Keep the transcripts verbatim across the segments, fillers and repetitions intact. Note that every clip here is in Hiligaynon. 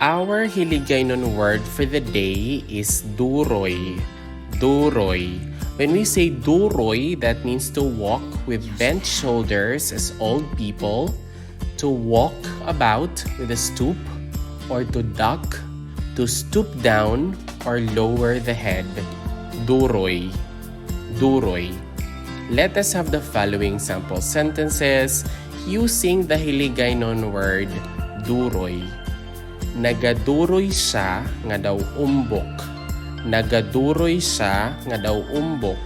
Our Hiligaynon word for the day is duroy. Duroy. When we say duroy, that means to walk with bent shoulders as old people, to walk about with a stoop, or to duck, to stoop down, or lower the head. Duroy. Duroy. Let us have the following sample sentences using the Hiligaynon word duroy. Nagaduroy siya nga daw umbok. Nagaduroy siya nga daw umbok.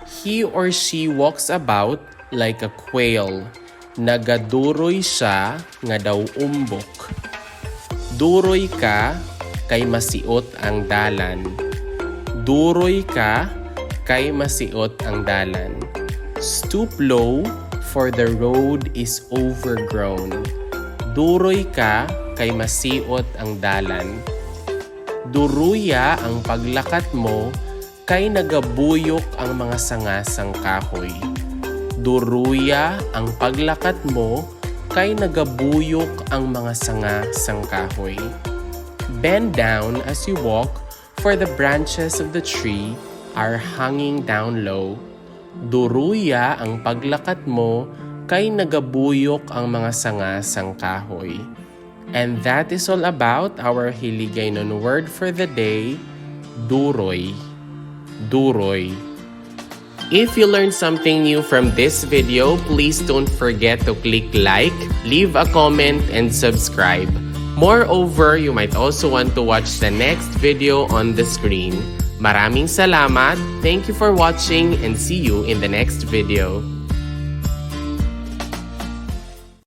He or she walks about like a quail. Nagaduroy siya nga daw umbok. Duroy ka kay masiot ang dalan. Duroy ka kay masiot ang dalan. Stoop low, for the road is overgrown. Duroy ka kay masiot ang dalan. Duruya ang paglakat mo kay nagabuyok ang mga sanga sang kahoy. Duruya ang paglakat mo kay nagabuyok ang mga sanga sang kahoy. Bend down as you walk, for the branches of the tree are hanging down low. Duruya ang paglakat mo kay nagabuyok ang mga sanga sang kahoy. And that is all about our Hiligaynon word for the day, duroy. Duroy. If you learned something new from this video, please don't forget to click like, leave a comment, and subscribe. Moreover, you might also want to watch the next video on the screen. Maraming salamat. Thank you for watching and see you in the next video.